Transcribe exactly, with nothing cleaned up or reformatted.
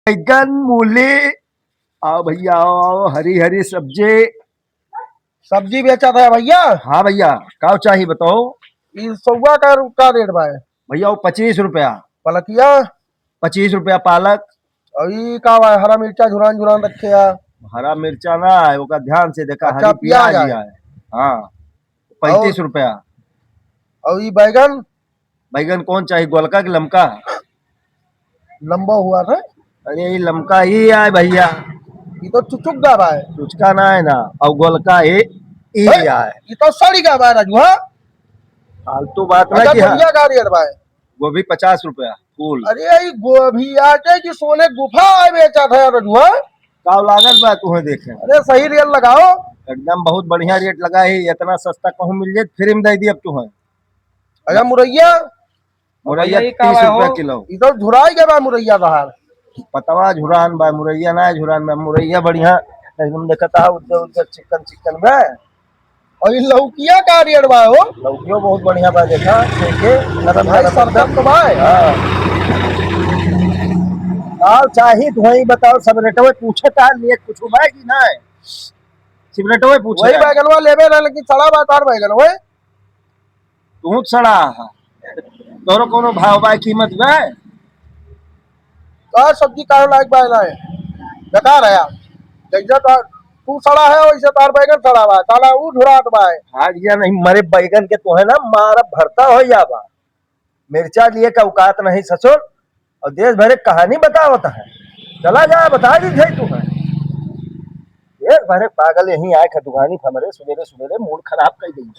बैगन, मूली, आओ भइया, आओ, आओ, हरी हरी सब्जी। सब्जी बेचत है भइया? हाँ भइया, का चाही बताओ? ई सौवा का रू-, का रेट बा? भइया, वो पच्चीस रुपया। पलकिया? पच्चीस रुपया पालक। अउर ई का बा? हरा मिर्चा झुरान झुरान रखे है। हरा मिर्चा ना है, ओका ध्यान से देखा, अच्छा, हरी प्याज प्याज है। है। हाँ, पैंतीस रुपया। अउर ई बैगन? बैगन कौन चाही, गोलका कि लमका? लंबा हुआ था। अरे, ई लमका ही आए भइया। ई तो चुचुक गा बा है। चुचका ना है ना, अउर गोलका ही, ई हैं? आए। ई तो सड़ी गा बा है, राजू, हाँ? फालतू बात ना अच्छा, किया। गोभिया का रेट बा है? गोभी पचास रुपया फूल। अरे, ई गोभी आटे की सोने गुफा आए बेचा था, राजू, हाँ? का लागत बा तुहे देखे? अरे, सही रेट लगाओ। एकदम बहुत बढ़िया रेट लगा है, इतना सस्ता कहूँ मिल जाए, free में दे दी अब तुहे। अच्छा, मुरैया? मुरैया भइया, ई का तीस रुपया हो? किलो। ई तो झुराई गवा मुरैया तहार। पतवा झुरान बा, मुरैया ना झुरान बा, मुरैया बढ़िया एकदम देखता है, उज्जर उज्जर चिकन चिकन बा। अउर ई लौकिया का रेट बा हो? लौकियो बहुत बढ़िया बा, देखा, देखे, नरम भाई, नरम सरकत एकदम। तो बा। हाँ। का चाही तुहे बताओ, सब रेटवे पूछे का लिए कुछ बा कि ना? सिर्फ रेटवे पूछे वही का। बैगनवा लेबे रहे, लेकिन सड़ा बा तार बैगन, वही। तू सड़ा है, तोरो कोनो भाव बा, कीमत बा? का सब्जी काहे लायक बा ना है? बेकार है यार। जैसे तार, तू सड़ा है, वैसे तार बैगन सड़ा बा, साला ऊ झुरात बा है। आज या नहीं मरे बैगन के तोहे ना मारा भरता हो जाबा। मिर्चा लिए का औकात नहीं ससुर, और देश भरे कहानी बतावत है। चला जा, बता दी थे तू है। देश भरे पागल यहीं आए खा दुकानी हमरे सुबेरे सुबेरे मूड खराब कर दी।